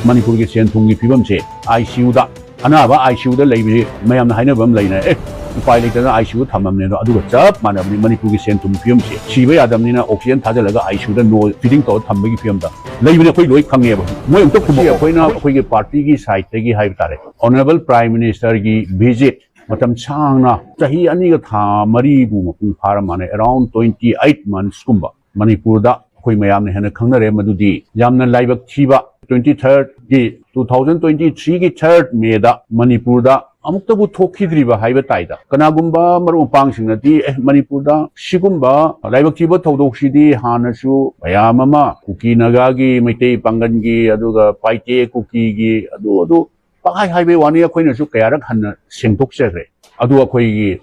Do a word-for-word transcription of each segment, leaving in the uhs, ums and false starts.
ꯃꯅꯤꯄꯨꯔꯒꯤ ꯁꯦꯟ ꯊꯨꯝꯒꯤ ꯐꯤꯕꯝꯁꯦ, ꯑꯥꯏ ꯁꯤ ꯌꯨꯗ ꯑꯅꯥꯕ ꯑꯥꯏ ꯁꯤ ꯌꯨꯗ ꯂꯩꯕꯁꯤ ꯃꯌꯥꯝꯅ ꯍꯥꯏꯅꯕ ꯑꯃ ꯂꯩꯅ, ꯑꯦ, ꯎꯄꯥꯏ ꯂꯩꯇꯅ ꯑꯥꯏ ꯁꯤ ꯌꯨ ꯊꯝꯃꯝꯅꯦ ꯑꯗꯣ, ꯑꯗꯨꯒ ꯆꯞ ꯃꯥꯟꯅꯕꯅꯤ꯫ ꯃꯅꯤꯄꯨꯔꯒꯤ ꯁꯦꯟ ꯊꯨꯝ ꯐꯤꯕꯝꯁꯦ ꯁꯤꯕ ꯌꯥꯗꯕꯅꯤꯅ ꯑꯣꯛꯁꯤꯖꯦꯟ ꯊꯥꯖꯤꯜꯂꯒ ꯑꯥꯏ ꯁꯤ ꯌꯨꯗ ꯅꯣ ꯐꯤꯗꯤꯡ ꯇꯧꯔ ꯊꯝꯕꯒꯤ ꯐꯤꯕꯝꯗ ꯂꯩꯕꯅꯤ꯫ ꯑꯩꯈꯣꯏ ꯂꯣꯏ ꯈꯪꯉꯦꯕ꯫ ꯃꯣꯏ ꯑꯝꯇ ꯈꯨꯝꯃꯛꯑꯣ꯫ ꯑꯩꯈꯣꯏꯅ, ꯑꯩꯈꯣꯏꯒꯤ ꯄꯥꯔꯇꯤꯒꯤ ꯁꯥꯏꯠꯇꯒꯤ ꯍꯥꯏꯕ ꯇꯥꯔꯦ, ꯑꯣꯅꯔꯦꯕꯜ ꯄ꯭ꯔꯥꯏꯝ ꯃꯤꯅꯤꯁꯇꯔꯒꯤ ꯚꯤꯖꯤꯠ ꯃꯇꯝ ꯁꯥꯡꯅ, ꯆꯍꯤ ꯑꯅꯤꯒ ꯊꯥ ꯃꯔꯤꯕꯨ ꯃꯄꯨꯡ ꯐꯥꯔ ꯃꯥꯜꯂꯦ, ꯑꯦꯔꯥꯎꯟ ꯇ꯭ꯋꯦꯟꯇꯤ ꯑꯩꯠ ꯃꯟꯁꯀꯨꯝꯕ ꯃꯅꯤꯄꯨꯔꯗ ꯑꯩꯈꯣꯏ ꯃꯌꯥꯝꯅ ꯍꯦꯟꯅ ꯈꯪꯅꯔꯦ꯫ ꯃꯗꯨꯗꯤ ꯌꯥꯝꯅ ꯂꯥꯏꯕꯛ ꯊꯤꯕ, ꯇ꯭ꯋꯦꯟꯇꯤ ꯊꯥꯔꯠꯀꯤ, ꯇꯨ ꯊꯥꯎꯖꯟ ꯇ꯭ꯋꯦꯟꯇꯤ ꯊ꯭ꯔꯤꯒꯤ ꯊꯥꯔꯠ ꯃꯦꯗ ꯃꯅꯤꯄꯨꯔꯗ ꯑꯃꯨꯛꯇꯕꯨ ꯊꯣꯛꯈꯤꯗ꯭ꯔꯤꯕ ꯍꯥꯏꯕ ꯇꯥꯏꯗ꯫ ꯀꯅꯥꯒꯨꯝꯕ ꯃꯔꯨꯞ ꯃꯄꯥꯡꯁꯤꯡꯅꯗꯤ, "ꯑꯦ, ꯃꯅꯤꯄꯨꯔꯗ ꯁꯤꯒꯨꯝꯕ ꯂꯥꯏꯕꯛ ꯊꯤꯕ ꯊꯧꯗꯣꯛꯁꯤꯗꯤ ꯍꯥꯟꯅꯁꯨ ꯃꯌꯥꯝ ꯑꯃ ꯀꯨꯀꯤ ꯅꯥꯒꯥꯒꯤ, ꯃꯩꯇꯩ ꯄꯥꯡꯒꯟꯒꯤ, ꯑꯗꯨꯒ ꯄꯥꯏꯇꯦ ꯀꯨꯀꯤꯒꯤ, ꯑꯗꯨ ꯑꯗꯨ ꯄꯪꯍꯥꯏ ꯍꯥꯏꯕꯩ ꯋꯥꯅꯤ, ꯑꯩꯈꯣꯏꯅꯁꯨ ꯀꯌꯥꯔꯛ ꯍꯟꯅ ꯁꯦꯡꯗꯣꯛꯆꯈ꯭ꯔꯦ꯫ ꯑꯗꯨ ꯑꯩꯈꯣꯏꯒꯤ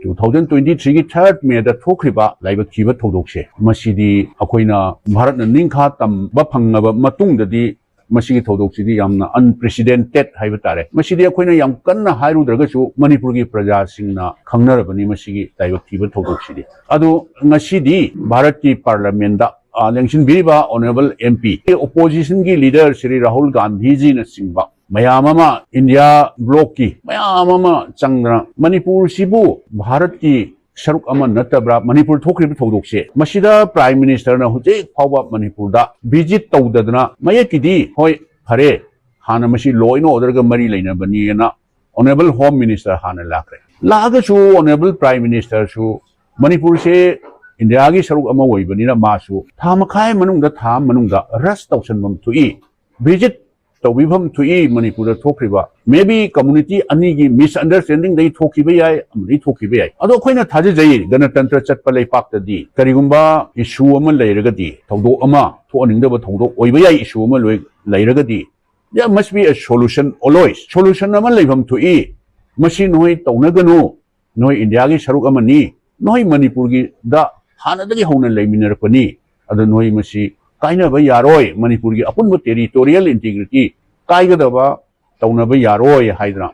ꯇꯨ ꯊꯥꯎꯖꯟ ꯇ꯭ꯋꯦꯟꯇꯤ ꯊ꯭ꯔꯤꯒꯤ ꯊꯥꯔꯠ ꯃꯦꯗ ꯊꯣꯛꯈ꯭ꯔꯤꯕ ꯂꯥꯏꯕꯛ ꯊꯤꯕ ꯊꯧꯗꯣꯛꯁꯦ, ꯃꯁꯤꯗꯤ ꯑꯩꯈꯣꯏꯅ ꯚꯥꯔꯠꯅ ꯅꯤꯡꯈꯥ ꯇꯝꯕ ꯐꯪꯉꯕ ꯃꯇꯨꯡꯗꯗꯤ ꯃꯁꯤꯒꯤ ꯊꯧꯗꯣꯛꯁꯤꯗꯤ ꯌꯥꯝꯅ ꯑꯟꯄ꯭ꯔꯦꯁꯤꯗꯦꯟꯇꯦꯠ ꯍꯥꯏꯕ ꯇꯥꯔꯦ꯫ ꯃꯁꯤꯗꯤ ꯑꯩꯈꯣꯏꯅ ꯌꯥꯝ ꯀꯟꯅ ꯍꯥꯏꯔꯨꯗ꯭ꯔꯒꯁꯨ ꯃꯅꯤꯄꯨꯔꯒꯤ ꯄ꯭ꯔꯖꯥꯁꯤꯡꯅ ꯈꯪꯅꯔꯕꯅꯤ ꯃꯁꯤꯒꯤ ꯂꯥꯏꯕꯛ ꯊꯤꯕ ꯊꯧꯗꯣꯛꯁꯤꯗꯤ꯫ ꯑꯗꯣ ꯉꯁꯤꯗꯤ ꯚꯥꯔꯠꯀꯤ ꯄꯥꯔꯂꯤꯌꯥꯃꯦꯟꯗ, ꯑ, ꯂꯦꯡꯁꯤꯟꯕꯤꯔꯤꯕ ꯑꯣꯅꯔꯦꯕꯜ ꯑꯦꯝ ꯄꯤ, ꯑꯣꯄꯣꯖꯤꯁꯟꯒꯤ ꯂꯤꯗꯔ ꯁ꯭ꯔꯤ ꯔꯥꯍꯨꯜ ꯒꯥꯟꯙꯤꯖꯤꯅꯆꯤꯡꯕ ꯃꯌꯥꯝ ꯑꯃ, ꯏꯟꯗꯤꯌꯥ ꯕ꯭ꯂꯣꯛꯀꯤ ꯃꯌꯥꯝ ꯑꯃ ꯆꯪꯗꯅ ꯃꯅꯤꯄꯨꯔꯁꯤꯕꯨ ꯚꯥꯔꯠꯀꯤ ꯁꯔꯨꯛ ꯑꯃ ꯅꯠꯇꯕ꯭ꯔꯥ? ꯃꯅꯤꯄꯨꯔ ꯊꯣꯛꯈ꯭ꯔꯤꯕ ꯊꯧꯗꯣꯛꯁꯦ, ꯃꯁꯤꯗ ꯄ꯭ꯔꯥꯏꯝ ꯃꯤꯅꯤꯁꯇꯔꯅ ꯍꯧꯖꯤꯛ ꯐꯥꯎꯕ ꯃꯅꯤꯄꯨꯔꯗ ꯚꯤꯖꯤꯠ ꯇꯧꯗꯗꯅ, ꯃꯌꯦꯛꯀꯤꯗꯤ, ꯍꯣꯏ, ꯐꯔꯦ, ꯍꯥꯟꯅ ꯃꯁꯤ ꯂꯣ ꯑꯦꯟ ꯑꯣꯔꯗꯔꯒ ꯃꯔꯤ ꯂꯩꯅꯕꯅꯤꯅ ꯑꯣꯅꯔꯦꯕꯜ ꯍꯣꯝ ꯃꯤꯅꯤꯁꯇꯔ ꯍꯥꯟꯅ ꯂꯥꯛꯈ꯭ꯔꯦ꯫ ꯂꯥꯛꯑꯒꯁꯨ ꯑꯣꯅꯔꯦꯕꯜ ꯄ꯭ꯔꯥꯏꯝ ꯃꯤꯅꯤꯁꯇꯔꯁꯨ ꯃꯅꯤꯄꯨꯔꯁꯦ ꯏꯟꯗꯤꯌꯥꯒꯤ ꯁꯔꯨꯛ ꯑꯃ ꯑꯣꯏꯕꯅꯤꯅ ꯃꯥꯁꯨ ꯊꯥ ꯃꯈꯥꯏ ꯃꯅꯨꯡꯗ, ꯊꯥ ꯑꯃ ꯃꯅꯨꯡꯗ ꯔꯁ ꯇꯧꯁꯟꯐꯝ ꯊꯣꯛꯏ, ꯚꯤꯖꯤꯠ ꯇꯧꯕꯤꯐꯝ ꯊꯣꯛꯏ꯫ ꯃꯅꯤꯄꯨꯔꯗ ꯊꯣꯛꯈ꯭ꯔꯤꯕ ꯃꯦ ꯕꯤ ꯀꯝꯃꯨꯅꯤꯇꯤ ꯑꯅꯤꯒꯤ ꯃꯤꯁꯑꯟꯗꯔꯁꯇꯦꯟꯗꯤꯡꯗꯒꯤ ꯊꯣꯛꯈꯤꯕ ꯌꯥꯏ, ꯑꯃꯗꯒꯤ ꯊꯣꯛꯈꯤꯕ ꯌꯥꯏ꯫ ꯑꯗꯣ ꯑꯩꯈꯣꯏꯅ ꯊꯥꯖꯖꯩ, ꯒꯅꯇꯟꯇ꯭ꯔ ꯆꯠꯄ ꯂꯩꯄꯥꯛꯇꯗꯤ ꯀꯔꯤꯒꯨꯝꯕ ꯏꯁꯨ ꯑꯃ ꯂꯩꯔꯒꯗꯤ, ꯊꯧꯗꯣꯛ ꯑꯃ, ꯊꯣꯛꯍꯟꯅꯤꯡꯗꯕ ꯊꯧꯗꯣꯛ ꯑꯣꯏꯕ ꯌꯥꯏ, ꯏꯁꯨ ꯑꯃ ꯂꯣꯏ ꯂꯩꯔꯒꯗꯤ, there must be a solution always. Solution ꯑꯃ ꯂꯩꯐꯝ ꯊꯣꯛꯏ꯫ ꯃꯁꯤ ꯅꯣꯏ ꯇꯧꯅꯒꯅꯨ, ꯅꯣꯏ ꯏꯟꯗꯤꯌꯥꯒꯤ ꯁꯔꯨꯛ ꯑꯃꯅꯤ, ꯅꯣꯏ ꯃꯅꯤꯄꯨꯔꯒꯤꯗ ꯍꯥꯟꯅꯗꯒꯤ ꯍꯧꯅ ꯂꯩꯃꯤꯟꯅꯔꯛꯄꯅꯤ, ꯑꯗꯨ ꯅꯣꯏ ꯃꯁꯤ ꯀꯥꯏꯅꯕ ꯌꯥꯔꯣꯏ, ꯃꯅꯤꯄꯨꯔꯒꯤ ꯑꯄꯨꯟꯕ ꯇꯦꯔꯤꯇꯣꯔꯤꯌꯦꯜ ꯏꯟꯇꯤꯒ꯭ꯔꯤꯇꯤ ꯀꯥꯏꯒꯗꯕ, ꯇꯧꯅꯕ ꯌꯥꯔꯣꯏ ꯍꯥꯏꯗꯅ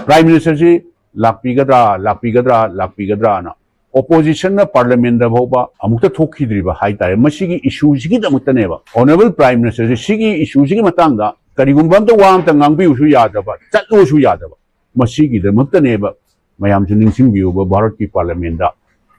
ꯄ꯭ꯔꯥꯏꯝ ꯃꯤꯅꯤꯁꯇꯔꯁꯤ ꯂꯥꯛꯄꯤꯒꯗ꯭ꯔꯥ, ꯂꯥꯛꯄꯤꯒꯗ꯭ꯔꯥ, ꯂꯥꯛꯄꯤꯒꯗ꯭ꯔꯥꯅ Oppositionꯅ Parliamentꯇ ꯐꯥꯎꯕ ꯑꯃꯨꯛꯇ ꯊꯣꯛꯈꯤꯗ꯭ꯔꯤꯕ ꯍꯥꯏꯇꯥꯔꯦ꯫ ꯃꯁꯤꯒꯤ issueꯁꯤꯒꯤꯗꯃꯛꯇꯅꯦꯕ꯫ Honourable Prime Ministerꯁꯦ ꯁꯤꯒꯤ issueꯁꯤꯒꯤ ꯃꯇꯥꯡꯗ ꯀꯔꯤꯒꯨꯝꯕ ꯑꯝꯇ ꯋꯥ ꯑꯝꯇ ꯉꯥꯡꯕꯤꯌꯨꯁꯨ ꯌꯥꯗꯕ, ꯆꯠꯂꯨꯁꯨ ꯌꯥꯗꯕ꯫ ꯃꯁꯤꯒꯤꯗꯃꯛꯇꯅꯦꯕ ꯃꯌꯥꯝꯁꯨ ꯅꯤꯡꯁꯤꯡꯕꯤꯌꯨꯕ ꯚꯥꯔꯠꯀꯤ Parliamentꯇ꯫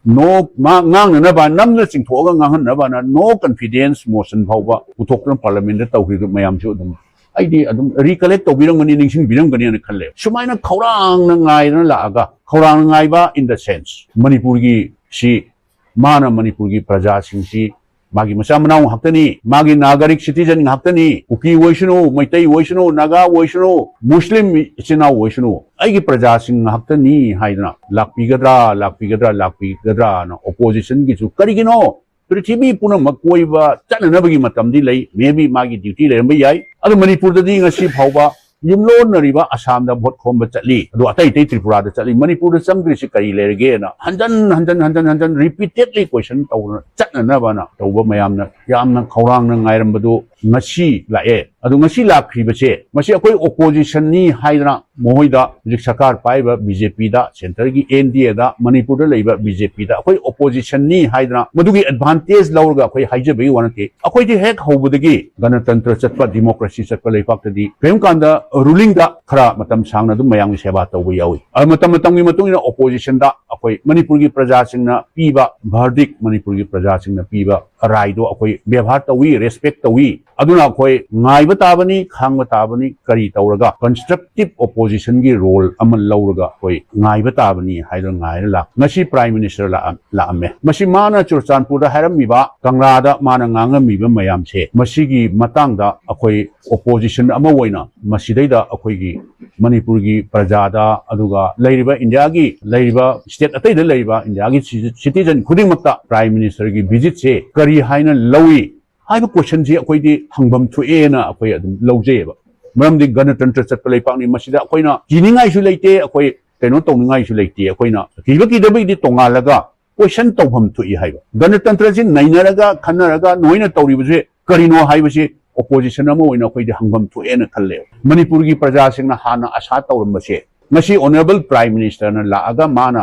No, ꯃꯥ ꯉꯥꯡꯅꯅꯕ, ꯅꯝꯅ ꯆꯤꯡꯊꯣꯛꯑꯒ ꯉꯥꯡꯍꯟꯅꯕꯅ no confidence motion ꯐꯥꯎꯕ ꯄꯨꯊꯣꯛꯇꯨꯅ Parliamentꯇ ꯇꯧꯈꯤꯕꯗꯨ ꯃꯌꯥꯝꯁꯨ ꯑꯗꯨꯝ, ꯑꯩꯗꯤ ꯑꯗꯨꯝ recollect ꯇꯧꯕꯤꯔꯝꯒꯅꯤ, ꯅꯤꯡꯁꯤꯡꯕꯤꯔꯝꯒꯅꯤꯅ ꯈꯜꯂꯦ꯫ ꯁꯨꯃꯥꯏꯅ ꯈꯧꯔꯥꯡꯅ ꯉꯥꯏꯗꯅ ꯂꯥꯛꯑꯒ, ꯈꯧꯔꯥꯡꯅ ꯉꯥꯏꯕ in the sense, ꯃꯅꯤꯄꯨꯔꯒꯤ ꯁꯤ, ꯃꯥꯅ ꯃꯅꯤꯄꯨꯔꯒꯤ ꯄ꯭ꯔꯖꯥꯁꯤꯡꯁꯤ ꯃꯥꯒꯤ ꯃꯆꯥ ꯃꯅꯥꯎ ꯉꯥꯛꯇꯅꯤ, ꯃꯥꯒꯤ ꯅꯥꯒꯔꯤꯛ citizen ꯉꯥꯛꯇꯅꯤ, ꯀꯨꯀꯤ ꯑꯣꯏꯁꯅꯨ, ꯃꯩꯇꯩ ꯑꯣꯏꯁꯅꯨ, ꯅꯥꯒꯥ ꯑꯣꯏꯁꯅꯨ, ꯃꯨꯁꯂꯤꯝ ꯏꯆꯤꯟ ꯏꯅꯥꯎ ꯑꯣꯏꯁꯅꯨ, ꯑꯩꯒꯤ ꯄ꯭ꯔꯖꯥꯁꯤꯡ ꯉꯥꯛꯇꯅꯤ ꯍꯥꯏꯗꯅ ꯂꯥꯛꯄꯤꯒꯗ꯭ꯔꯥ, ꯂꯥꯛꯄꯤꯒꯗ꯭ꯔꯥ, ꯂꯥꯛꯄꯤꯒꯗ꯭ꯔꯥꯅ oppositionꯒꯤꯁꯨ, ꯀꯔꯤꯒꯤꯅꯣ? ꯄ꯭ꯔꯤꯊꯤꯕꯤ ꯄꯨꯝꯅꯃꯛ ꯀꯣꯏꯕ ꯆꯠꯅꯅꯕꯒꯤ ꯃꯇꯝꯗꯤ ꯂꯩ, maybe ꯃꯥꯒꯤ duty ꯂꯩꯔꯝꯕ ꯌꯥꯏ꯫ ꯑꯗꯣ ꯃꯅꯤꯄꯨꯔꯗꯗꯤ ꯉꯁꯤ ꯐꯥꯎꯕ ꯌꯨꯝꯂꯣꯟꯅꯔꯤꯕ ꯑꯁꯥꯝꯗ vote ꯈꯣꯝꯕ ꯆꯠꯂꯤ, ꯑꯗꯣ ꯑꯇꯩ ꯑꯇꯩ ꯇ꯭ꯔꯤꯄꯨꯔꯥꯗ ꯆꯠꯂꯤ, ꯃꯅꯤꯄꯨꯔꯗ ꯆꯪꯗ꯭ꯔꯤꯁꯤ ꯀꯔꯤ ꯂꯩꯔꯒꯦꯅ ꯍꯟꯖꯟ ꯍꯟꯖꯟ ꯍꯟꯖꯟ ꯍꯟꯖꯟ repeatedly question ꯇꯧꯗꯅ ꯆꯠꯅꯅꯕꯅ ꯇꯧꯕ ꯃꯌꯥꯝꯅ ꯌꯥꯝꯅ ꯈꯧꯔꯥꯡꯅ ꯉꯥꯏꯔꯝꯕꯗꯨ ꯉꯁꯤ ꯂꯥꯛꯑꯦ꯫ ꯑꯗꯣ ꯉꯁꯤ ꯂꯥꯛꯈ꯭ꯔꯤꯕꯁꯦ, ꯃꯁꯤ ꯑꯩꯈꯣꯏ oppositionꯅꯤ ꯍꯥꯏꯗꯅ ꯃꯈꯣꯏꯗ ꯍꯧꯖꯤꯛ ꯁꯔꯀꯥꯔ ꯄꯥꯏꯔꯤꯕ BJPꯗ, centreꯒꯤ NDAꯗ, ꯃꯅꯤꯄꯨꯔꯗ ꯂꯩꯕ BJPꯗ ꯑꯩꯈꯣꯏ oppositionꯅꯤ ꯍꯥꯏꯗꯅ ꯃꯗꯨꯒꯤ advantage ꯂꯧꯔꯒ ꯑꯩꯈꯣꯏ ꯍꯥꯏꯖꯕꯒꯤ ꯋꯥ ꯅꯠꯇꯦ꯫ ꯑꯩꯈꯣꯏꯗꯤ ꯍꯦꯛ ꯍꯧꯕꯗꯒꯤ ꯒꯅꯇꯟꯇ꯭ꯔ ꯆꯠꯄ, democracy ꯆꯠꯄ ꯂꯩꯄꯥꯛꯇꯗꯤ ꯀꯔꯤꯒꯨꯝꯕ ꯀꯥꯟꯗ rulingꯗ ꯈꯔ ꯃꯇꯝ ꯁꯥꯡꯅ ꯑꯗꯨꯝ ꯃꯌꯥꯝꯒꯤ ꯁꯦꯕꯥ ꯇꯧꯕ ꯌꯥꯎꯏ꯫ ꯑꯗꯨ ꯃꯇꯝ ꯃꯇꯝꯒꯤ ꯃꯇꯨꯡ ꯏꯟꯅ oppositionꯗ ꯑꯩꯈꯣꯏ ꯃꯅꯤꯄꯨꯔꯒꯤ ꯄ꯭ꯔꯖꯥꯁꯤꯡꯅ ꯄꯤꯕ verdict, ꯃꯅꯤꯄꯨꯔꯒꯤ ꯄ꯭ꯔꯖꯥꯁꯤꯡꯅ ꯄꯤꯕ ꯔꯥꯏꯗꯣ ꯑꯩꯈꯣꯏ ꯕꯦꯕꯥꯔ ꯇꯧꯏ, respect ꯇꯧꯏ꯫ ꯑꯗꯨꯅ ꯑꯩꯈꯣꯏ ꯉꯥꯏꯕ ꯇꯥꯕꯅꯤ, ꯈꯥꯡꯕ ꯇꯥꯕꯅꯤ꯫ ꯀꯔꯤ ꯇꯧꯔꯒ constructive oppositionꯒꯤ role ꯑꯃ ꯂꯧꯔꯒ ꯑꯩꯈꯣꯏ ꯉꯥꯏꯕ ꯇꯥꯕꯅꯤ ꯍꯥꯏꯗꯨꯅ ꯉꯥꯏꯔ ꯂꯥꯛ-, ꯉꯁꯤ Prime Minister ꯂꯥꯛꯑꯝ-, ꯂꯥꯛꯑꯝꯃꯦ꯫ ꯃꯁꯤ ꯃꯥꯅ ꯆꯨꯔꯆꯥꯟꯄꯨꯔꯗ ꯍꯥꯏꯔꯝꯃꯤꯕ, ꯀꯪꯂꯥꯗ ꯃꯥꯅ ꯉꯥꯡꯉꯝꯃꯤꯕ ꯃꯌꯥꯝꯁꯦ, ꯃꯁꯤꯒꯤ ꯃꯇꯥꯡꯗ ꯑꯩꯈꯣꯏ opposition ꯑꯃ ꯑꯣꯏꯅ ꯃꯁꯤꯗꯩꯗ ꯑꯩꯈꯣꯏꯒꯤ ꯃꯅꯤꯄꯨꯔꯒꯤ ꯄ꯭ꯔꯖꯥꯗ, ꯑꯗꯨꯒ ꯂꯩꯔꯤꯕ ꯏꯟꯗꯤꯌꯥꯒꯤ ꯂꯩꯔꯤꯕ state ꯑꯇꯩꯗ ꯂꯩꯔꯤꯕ ꯏꯟꯗꯤꯌꯥꯒꯤ citizen ꯈꯨꯗꯤꯡꯃꯛꯇ Prime Ministerꯒꯤ visitꯁꯦ ꯀꯔꯤ ꯍꯥꯏꯅ ꯂꯧꯏ ꯍꯥꯏꯕ questionꯁꯤ ꯑꯩꯈꯣꯏꯗꯤ ꯍꯪꯐꯝ ꯊꯣꯛꯑꯦꯅ ꯑꯩꯈꯣꯏ ꯑꯗꯨꯝ ꯂꯧꯖꯩꯑꯕ꯫ ꯃꯔꯝꯗꯤ ꯒꯅꯇꯟꯇ꯭ꯔ ꯆꯠꯄ ꯂꯩꯄꯥꯛꯅꯤ, ꯃꯁꯤꯗ ꯑꯩꯈꯣꯏꯅ ꯀꯤꯅꯤꯡꯉꯥꯏꯁꯨ ꯂꯩꯇꯦ, ꯑꯩꯈꯣꯏ ꯀꯩꯅꯣ ꯇꯧꯅꯤꯡꯉꯥꯏꯁꯨ ꯂꯩꯇꯦ꯫ ꯑꯩꯈꯣꯏꯅ ꯀꯤꯕ ꯀꯤꯗꯕꯒꯤꯗꯤ ꯇꯣꯉꯥꯜꯂꯒ question ꯇꯧꯐꯝ ꯊꯣꯛꯏ ꯍꯥꯏꯕ꯫ ꯒꯅꯇꯟꯇ꯭ꯔꯁꯤ ꯅꯩꯅꯔꯒ ꯈꯟꯅꯔꯒ ꯅꯣꯏꯅ ꯇꯧꯔꯤꯕꯁꯦ ꯀꯔꯤꯅꯣ ꯍꯥꯏꯕꯁꯤ opposition ꯑꯃ ꯑꯣꯏꯅ ꯑꯩꯈꯣꯏꯗꯤ ꯍꯪꯐꯝ ꯊꯣꯛꯑꯦꯅ ꯈꯜꯂꯦꯕ꯫ ꯃꯅꯤꯄꯨꯔꯒꯤ ꯄ꯭ꯔꯖꯥꯁꯤꯡꯅ ꯍꯥꯟꯅ ꯑꯁꯥ ꯇꯧꯔꯝꯕꯁꯦ ꯉꯁꯤ Honourable Prime Ministerꯅ ꯂꯥꯛꯑꯒ ꯃꯥꯅ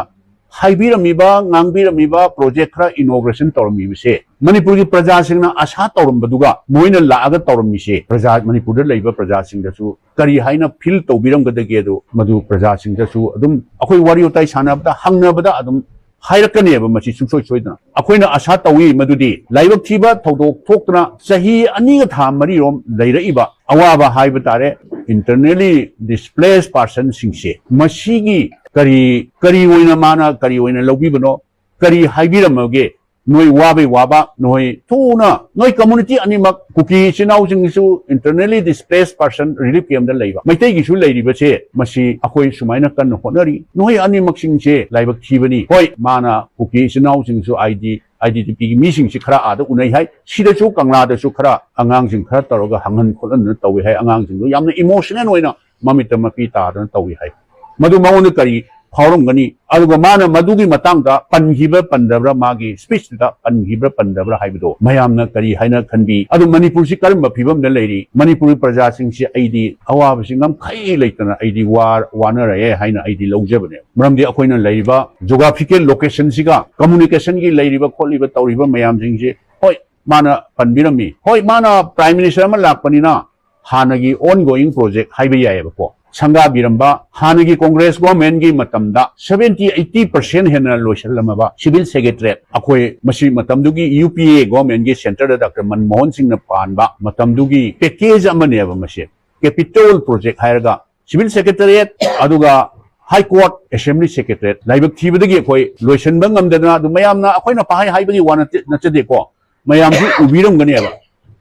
ꯍꯥꯏꯕꯤꯔꯝꯃꯤꯕ, ꯉꯥꯡꯕꯤꯔꯝꯃꯤꯕ, ꯄ꯭ꯔꯣꯖꯦꯛ ꯈꯔ ꯏꯅꯣꯒ꯭ꯔꯦꯁꯟ ꯇꯧꯔꯝꯃꯤꯕꯁꯦ, ꯃꯅꯤꯄꯨꯔꯒꯤ ꯄ꯭ꯔꯖꯥꯁꯤꯡꯅ ꯑꯁꯥ ꯇꯧꯔꯝꯕꯗꯨꯒ ꯃꯣꯏꯅ ꯂꯥꯛꯑꯒ ꯇꯧꯔꯝꯃꯤꯁꯦ, ꯄ꯭ꯔꯖꯥ, ꯃꯅꯤꯄꯨꯔꯗ ꯂꯩꯕ ꯄ꯭ꯔꯖꯥꯁꯤꯡꯗꯁꯨ ꯀꯔꯤ ꯍꯥꯏꯅ ꯐꯤꯜ ꯇꯧꯕꯤꯔꯝꯒꯗꯒꯦ? ꯑꯗꯨ ꯃꯗꯨ ꯄ꯭ꯔꯖꯥꯁꯤꯡꯗꯁꯨ ꯑꯗꯨꯝ ꯑꯩꯈꯣꯏ ꯋꯥꯔꯤ ꯋꯥꯇꯥꯏ ꯁꯥꯟꯅꯕꯗ ꯍꯪꯅꯕꯗ ꯑꯗꯨꯝ ꯍꯥꯏꯔꯛꯀꯅꯦꯕ꯫ ꯃꯁꯤ ꯁꯨꯡꯁꯣꯏ ꯁꯣꯏꯗꯅ ꯑꯩꯈꯣꯏꯅ ꯑꯁꯥ ꯇꯧꯏ ꯃꯗꯨꯗꯤ ꯂꯥꯏꯕꯛ ꯊꯤꯕ ꯊꯧꯗꯣꯛ ꯊꯣꯛꯇꯨꯅ ꯆꯍꯤ ꯑꯅꯤꯒ ꯊꯥ ꯃꯔꯤꯔꯣꯝ ꯂꯩꯔꯛꯏꯕ ꯑꯋꯥꯕ ꯍꯥꯏꯕ ꯇꯥꯔꯦ, internally displaced personꯁꯤꯡꯁꯦ, ꯃꯁꯤꯒꯤ ꯀꯔꯤ, ꯀꯔꯤ ꯑꯣꯏꯅ ꯃꯥꯅ ꯀꯔꯤ ꯑꯣꯏꯅ ꯂꯧꯕꯤꯕꯅꯣ, ꯀꯔꯤ ꯍꯥꯏꯕꯤꯔꯝꯃꯒꯦ? ꯅꯣꯏ ꯋꯥꯕꯩ ꯋꯥꯕ, ꯅꯣꯏ ꯊꯨꯅ, ꯅꯣꯏ community ꯑꯅꯤꯃꯛ, ꯀꯨꯀꯤ ꯏꯆꯤꯟ ꯏꯅꯥꯎꯁꯤꯡꯁꯨ internally displaced person relief campꯇ ꯂꯩꯕ, ꯃꯩꯇꯩꯒꯤꯁꯨ ꯂꯩꯔꯤꯕꯁꯦ, ꯃꯁꯤ ꯑꯩꯈꯣꯏ ꯁꯨꯃꯥꯏꯅ ꯀꯟꯅ ꯍꯣꯠꯅꯔꯤ꯫ ꯅꯣꯏ ꯑꯅꯤꯃꯛꯁꯤꯡꯁꯦ ꯂꯥꯏꯕꯛ ꯊꯤꯕꯅꯤ꯫ ꯍꯣꯏ, ꯃꯥꯅ ꯀꯨꯀꯤ ꯏꯆꯤꯟ ꯏꯅꯥꯎꯁꯤꯡꯁꯨ ID, IDPꯒꯤ ꯃꯤꯁꯤꯡꯁꯤ ꯈꯔ ꯑꯥꯗ ꯎꯅꯩ ꯍꯥꯏ, ꯁꯤꯗꯁꯨ ꯀꯪꯂꯥꯗꯁꯨ ꯈꯔ ꯑꯉꯥꯡꯁꯤꯡ ꯈꯔ ꯇꯧꯔꯒ ꯍꯪꯍꯟ ꯈꯣꯠꯍꯟꯗꯅ ꯇꯧꯏ ꯍꯥꯏ꯫ ꯑꯉꯥꯡꯁꯤꯡꯗꯣ ꯌꯥꯝꯅ emotional ꯑꯣꯏꯅ ꯃꯃꯤꯠꯇ ꯃꯄꯤ ꯇꯥꯗꯅ ꯇꯧꯏ ꯍꯥꯏ꯫ ꯃꯗꯨ ꯃꯉꯣꯟꯗ ꯀꯔꯤ ꯐꯥꯎꯔꯝꯒꯅꯤ? ꯑꯗꯨꯒ ꯃꯥꯅ ꯃꯗꯨꯒꯤ ꯃꯇꯥꯡꯗ ꯄꯟꯈꯤꯕ꯭ꯔꯥ ꯄꯟꯗꯕ꯭ꯔꯥ, ꯃꯥꯒꯤ speechꯇꯨꯗ ꯄꯟꯈꯤꯕ꯭ꯔꯥ ꯄꯟꯗꯕ꯭ꯔꯥ ꯍꯥꯏꯕꯗꯣ ꯃꯌꯥꯝꯅ ꯀꯔꯤ ꯍꯥꯏꯅ ꯈꯟꯕꯤ? ꯑꯗꯨ ꯃꯅꯤꯄꯨꯔꯁꯤ ꯀꯔꯝꯕ ꯐꯤꯕꯝꯗ ꯂꯩꯔꯤ? ꯃꯅꯤꯄꯨꯔꯒꯤ ꯄ꯭ꯔꯖꯥꯁꯤꯡꯁꯤ ꯑꯩꯗꯤ ꯑꯋꯥꯕꯁꯤ ꯉꯝꯈꯩ ꯂꯩꯇꯅ ꯑꯩꯗꯤ ꯋꯥ-, ꯋꯥꯅꯔꯛꯑꯦ ꯍꯥꯏꯅ ꯑꯩꯗꯤ ꯂꯧꯖꯕꯅꯦ꯫ ꯃꯔꯝꯗꯤ ꯑꯩꯈꯣꯏꯅ ꯂꯩꯔꯤꯕ geographical locationꯁꯤꯒ communicationꯒꯤ ꯂꯩꯔꯤꯕ ꯈꯣꯠꯂꯤꯕ ꯇꯧꯔꯤꯕ ꯃꯌꯥꯝꯁꯤꯡꯁꯦ, ꯍꯣꯏ, ꯃꯥꯅ ꯄꯟꯕꯤꯔꯝꯃꯤ꯫ ꯍꯣꯏ, ꯃꯥꯅ Prime Minister ꯑꯃ ꯂꯥꯛꯄꯅꯤꯅ ꯍꯥꯟꯅꯒꯤ ongoing project ꯍꯥꯏꯕ ꯌꯥꯏꯑꯕꯀꯣ꯫ ꯁꯪꯒꯥꯕꯤꯔꯝꯕ ꯍꯥꯟꯅꯒꯤ Congress governmentꯀꯤ ꯃꯇꯝꯗ seventy eighty percent ꯍꯦꯟꯅ ꯂꯣꯏꯁꯤꯜꯂꯝꯃꯕ civil secretariat, ꯑꯩꯈꯣꯏ ꯃꯁꯤ ꯃꯇꯝꯗꯨꯒꯤ UPA governmentꯀꯤ centreꯗ Doctor ꯃꯟꯃꯣꯍꯟ ꯁꯤꯡꯅ ꯄꯥꯟꯕ ꯃꯇꯝꯗꯨꯒꯤ package ꯑꯃꯅꯦꯕ ꯃꯁꯤ꯫ Capital project ꯍꯥꯏꯔꯒ civil secretariat, ꯑꯗꯨꯒ High Court, Assembly Secretariat, ꯂꯥꯏꯕꯛ ꯊꯤꯕꯗꯒꯤ ꯑꯩꯈꯣꯏ ꯂꯣꯏꯁꯤꯟꯕ ꯉꯝꯗꯗꯅ, ꯑꯗꯨ ꯃꯌꯥꯝꯅ ꯑꯩꯈꯣꯏꯅ ꯄꯥꯍꯥꯏ ꯍꯥꯏꯕꯒꯤ ꯋꯥ ꯅꯠꯇꯦ, ꯅꯠꯆꯗꯦꯀꯣ, ꯃꯌꯥꯝꯁꯨ ꯎꯕꯤꯔꯝꯒꯅꯦꯕ꯫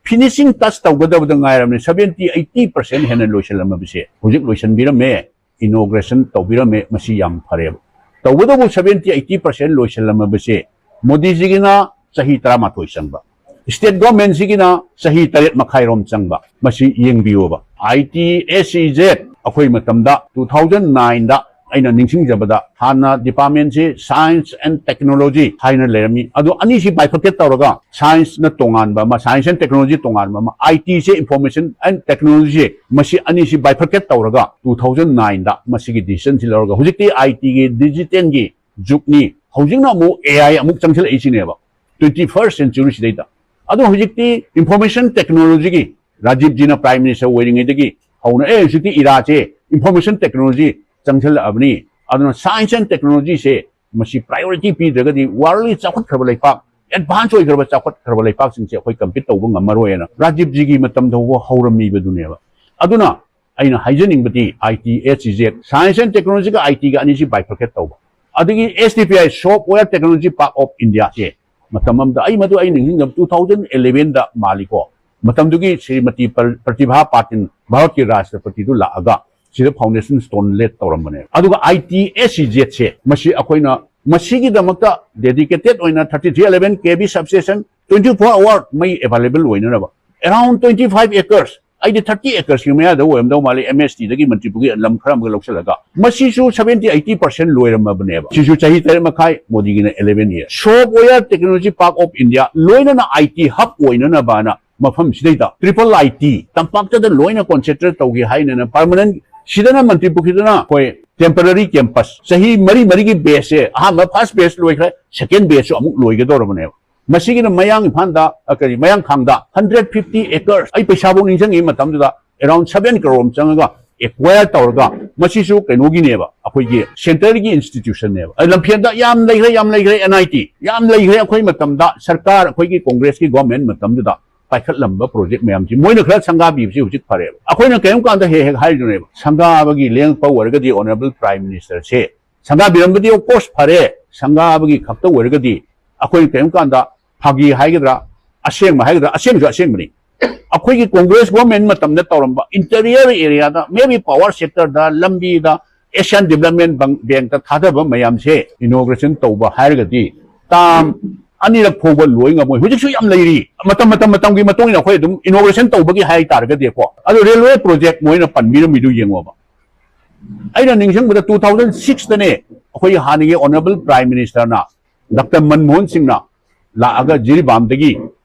Finishing touch ꯇꯧꯒꯗꯕꯗ ꯉꯥꯏꯔꯕꯅꯤ seventy eighty percent ꯍꯦꯟꯅ ꯂꯣꯏꯁꯤꯜꯂꯝꯃꯕꯁꯦ꯫ ꯍꯧꯖꯤꯛ ꯂꯣꯏꯁꯤꯟꯕꯤꯔꯝꯃꯦ, inauguration ꯇꯧꯕꯤꯔꯝꯃꯦ, ꯃꯁꯤ ꯌꯥꯝ ꯐꯔꯦꯕ꯫ ꯇꯧꯕꯇꯕꯨ seventy eighty percent ꯂꯣꯏꯁꯤꯜꯂꯝꯃꯕꯁꯦ, ꯃꯣꯗꯤꯖꯤꯒꯤꯅ ꯆꯍꯤ ꯇꯔꯥꯃꯥꯊꯣꯏ ꯆꯪꯕ, state governmentꯁꯤꯒꯤꯅ ꯆꯍꯤ ꯇꯔꯦꯠ ꯃꯈꯥꯏꯔꯣꯝ ꯆꯪꯕ, ꯃꯁꯤ ꯌꯦꯡꯕꯤꯌꯣꯕ꯫ ITSEZ ꯑꯩꯈꯣꯏ ꯃꯇꯝꯗ two thousand nineꯗ ꯑꯩꯅ ꯅꯤꯡꯁꯤꯡꯖꯕꯗ ꯍꯥꯟꯅ departmentꯁꯤ Science and Technology ꯍꯥꯏꯅ ꯂꯩꯔꯝꯃꯤ꯫ ꯑꯗꯣ ꯑꯅꯤꯁꯤ bifurcate ꯇꯧꯔꯒ scienceꯅ ꯇꯣꯉꯥꯟꯕ ꯑꯃ, Science and Technology ꯇꯣꯉꯥꯟꯕ ꯑꯃ, ITꯁꯦ, Information and Technology, ꯃꯁꯤ ꯑꯅꯤꯁꯤ bifurcate ꯇꯧꯔꯒ two thousand nineꯗ ꯃꯁꯤꯒꯤ decisionꯁꯤ ꯂꯧꯔꯒ ꯍꯧꯖꯤꯛꯇꯤ ITꯒꯤ digitalꯒꯤ ꯖꯨꯒꯅꯤ꯫ ꯍꯧꯖꯤꯛꯅ ꯑꯃꯨꯛ ꯑꯦ ꯑꯥꯏ ꯑꯃꯨꯛ ꯆꯪꯁꯤꯜꯂꯛꯏꯁꯤꯅꯦꯕ, twenty first century ꯁꯤꯗꯩꯗ꯫ ꯑꯗꯣ ꯍꯧꯖꯤꯛꯇꯤ information technology ꯒꯤ, ꯔꯥꯖꯤꯕꯖꯤꯅ Prime Minister ꯑꯣꯏꯔꯤꯉꯩꯗꯒꯤ ꯍꯧꯅ, ꯑꯦ, ꯍꯧꯖꯤꯛꯇꯤ ꯏꯔꯥꯁꯦ information technology ꯆꯪꯁꯤꯜꯂꯛꯑꯕꯅꯤ꯫ ꯑꯗꯨꯅ science and technology ꯁꯦ ꯃꯁꯤ priority ꯄꯤꯗ꯭ꯔꯒꯗꯤ world ꯒꯤ ꯆꯥꯎꯈꯠꯈ꯭ꯔꯕ ꯂꯩꯄꯥꯛ, advance ꯑꯣꯏꯈ꯭ꯔꯕ ꯆꯥꯎꯈꯠꯈ꯭ꯔꯕ ꯂꯩꯄꯥꯛꯁꯤꯡꯁꯦ ꯑꯩꯈꯣꯏ compete ꯇꯧꯕ ꯉꯝꯃꯔꯣꯏꯅ ꯔꯥꯖꯤꯕꯖꯤꯒꯤ ꯃꯇꯝꯗ ꯐꯥꯎꯕ ꯍꯧꯔꯝꯃꯤꯕꯗꯨꯅꯦꯕ꯫ ꯑꯗꯨꯅ ꯑꯩꯅ ꯍꯥꯏꯖꯅꯤꯡꯕꯗꯤ, I T S E Z, science and technology ꯒ I T ꯒ ꯑꯅꯤꯁꯤ bifurcate ꯇꯧꯕ, ꯑꯗꯒꯤ S T P I, Software Technology Park of India ꯁꯦ ꯃꯇꯝ ꯑꯃꯗ, ꯑꯩ ꯃꯗꯨ ꯑꯩ ꯅꯤꯡꯁꯤꯡꯖꯕ two thousand eleven ꯗ ꯃꯥꯜꯂꯤꯀꯣ, ꯃꯇꯝꯗꯨꯒꯤ ꯁ꯭ꯔꯤꯃꯇꯤ ꯄ꯭ꯔ-, ꯄ꯭ꯔꯇꯤꯚꯥ ꯄꯥꯇꯤꯜ, ꯚꯥꯔꯠꯀꯤ ꯔꯥꯁꯇ꯭ꯔꯄꯇꯤꯗꯨ ꯂꯥꯛꯑꯒ ꯁꯤꯗ foundation stone laid ꯇꯧꯔꯝꯕꯅꯦ꯫ ꯑꯗꯨꯒ I T S E Z ꯁꯦ ꯃꯁꯤ ꯑꯩꯈꯣꯏꯅ ꯃꯁꯤꯒꯤꯗꯃꯛꯇ dedicated ꯑꯣꯏꯅ thirty three eleven K V substation, twenty four hour ꯃꯩ available ꯑꯣꯏꯅꯅꯕ, around twenty five acres, ꯑꯩꯗꯤ thirty acres ꯀꯤ ꯃꯌꯥꯗ ꯑꯣꯏꯔꯝꯗꯧ ꯃꯥꯜꯂꯤ, M S T ꯗꯒꯤ ꯃꯅꯤꯄꯨꯔꯒꯤ ꯂꯝ ꯈꯔ ꯑꯃꯒ ꯂꯧꯁꯤꯜꯂꯒ, ꯃꯁꯤꯁꯨ seventy eighty percent ꯂꯣꯏꯔꯝꯃꯕꯅꯦꯕ꯫ ꯁꯤꯁꯨ ꯆꯍꯤ ꯇꯔꯦꯠ ꯃꯈꯥꯏ, ꯃꯣꯗꯤꯒꯤꯅ eleven year꯫ Software Technology Park of India ꯂꯣꯏꯅꯅ I T hub ꯑꯣꯏꯅꯅꯕꯅ ꯃꯐꯝꯁꯤꯗꯩꯗ triple I T ꯇꯝꯄꯥꯛꯇꯗ ꯂꯣꯏꯅ concentrate ꯇꯧꯒꯦ ꯍꯥꯏꯅꯅ permanent, ꯁꯤꯗꯅ ꯃꯟꯇ꯭ꯔꯤ ꯄꯨꯈ꯭ꯔꯤꯗꯅ ꯑꯩꯈꯣꯏ temporary campus ꯆꯍꯤ ꯃꯔꯤ ꯃꯔꯤꯒꯤ batch ꯁꯦ, ꯑꯍꯥꯟꯕ first batch ꯂꯣꯏꯈ꯭ꯔꯦ, second batch ꯁꯨ ꯑꯃꯨꯛ ꯂꯣꯏꯒꯗꯧꯔꯕꯅꯦꯕ꯫ ꯃꯁꯤꯒꯤꯅ ꯃꯌꯥꯡ ꯏꯝꯐꯥꯜꯗ, ꯑ, ꯀꯔꯤ, ꯃꯌꯥꯡ ꯈꯥꯡꯗ hundred fifty acres, ꯑꯩ ꯄꯩꯁꯥꯐꯧ ꯅꯤꯡꯁꯤꯡꯉꯤ ꯃꯇꯝꯗꯨꯗ, around seven crore ꯑꯃ ꯆꯪꯉꯒ acquire ꯇꯧꯔꯒ, ꯃꯁꯤꯁꯨ ꯀꯩꯅꯣꯒꯤꯅꯦꯕ, ꯑꯩꯈꯣꯏꯒꯤ centre ꯒꯤ institution ꯅꯦꯕ꯫ ꯑ, ꯂꯝꯐꯦꯜꯗ ꯌꯥꯝ ꯂꯩꯈ꯭ꯔꯦ, ꯌꯥꯝ ꯂꯩꯈ꯭ꯔꯦ, N I T ꯌꯥꯝ ꯂꯩꯈ꯭ꯔꯦ꯫ ꯑꯩꯈꯣꯏ ꯃꯇꯝꯗ ꯁꯔꯀꯥꯔ, ꯑꯩꯈꯣꯏꯒꯤ ꯀꯣꯡꯒ꯭ꯔꯦꯁꯀꯤ government ꯃꯇꯝꯗꯨꯗ ꯄꯥꯏꯈꯠꯂꯝꯕ project ꯃꯌꯥꯝꯁꯤ ꯃꯣꯏꯅ ꯈꯔ ꯁꯪꯒꯥꯕꯤꯕꯁꯤ ꯍꯧꯖꯤꯛ ꯐꯔꯦꯕ꯫ ꯑꯩꯈꯣꯏꯅ ꯀꯔꯤꯒꯨꯝꯕ ꯀꯥꯟꯗ ꯍꯦꯛ ꯍꯦꯛ ꯍꯥꯏꯗꯨꯅꯦꯕ, ꯁꯪꯒꯥꯕꯒꯤ ꯂꯦꯡꯉꯛꯄ ꯑꯣꯏꯔꯒꯗꯤ Honourable Prime Minister say ꯁꯪꯒꯥꯕꯤꯔꯝꯕꯗꯤ of course ꯐꯔꯦ, ꯁꯪꯒꯥꯕꯒꯤ ꯈꯛꯇ ꯑꯣꯏꯔꯒꯗꯤ ꯑꯩꯈꯣꯏꯅ ꯀꯔꯤꯒꯨꯝꯕ ꯀꯥꯟꯗ ꯐꯥꯒꯤ ꯍꯥꯏꯒꯗ꯭ꯔꯥ, ꯑꯁꯦꯡꯕ ꯍꯥꯏꯒꯗ꯭ꯔꯥ, ꯑꯁꯦꯡꯕꯁꯨ ꯑꯁꯦꯡꯕꯅꯤ꯫ ꯑꯩꯈꯣꯏꯒꯤ ꯀꯣꯡꯒ꯭ꯔꯦꯁ government ꯃꯇꯝꯗ ꯇꯧꯔꯝꯕ interior area ꯗ, maybe power sector ꯗ, ꯂꯝꯕꯤꯗ, Asian Development Bank, Bank ꯇ ꯊꯥꯗꯕ ꯃꯌꯥꯝꯁꯦ inauguration ꯇꯧꯕ ꯍꯥꯏꯔꯒꯗꯤ term ꯑꯅꯤꯔꯛ ꯐꯥꯎꯕ ꯂꯣꯏ ꯉꯝꯃꯣꯏ꯫ ꯍꯧꯖꯤꯛꯁꯨ ꯌꯥꯝ ꯂꯩꯔꯤ꯫ ꯃꯇꯝ, ꯃꯇꯝ, ꯃꯇꯝꯒꯤ ꯃꯇꯨꯡ ꯏꯟꯅ ꯑꯩꯈꯣꯏ ꯑꯗꯨꯝ inauguration ꯇꯧꯕꯒꯤ ꯍꯥꯏ ꯇꯥꯔꯒꯗꯤꯀꯣ꯫ ꯑꯗꯣ railway project ꯃꯣꯏꯅ ꯄꯟꯕꯤꯔꯝꯃꯤꯗꯨ ꯌꯦꯡꯉꯣꯕ꯫ ꯑꯩꯅ ꯅꯤꯡꯁꯤꯡꯕꯗ two thousand six ꯇꯅꯦ ꯑꯩꯈꯣꯏꯒꯤ ꯍꯥꯟꯅꯒꯤ Honourable Prime Minister ꯅ, Doctor ꯃꯟꯃꯣꯍꯟ ꯁꯤꯡꯅ ꯂꯥꯛꯑꯒ ꯖꯤꯔꯤꯕꯥꯝꯗꯒꯤ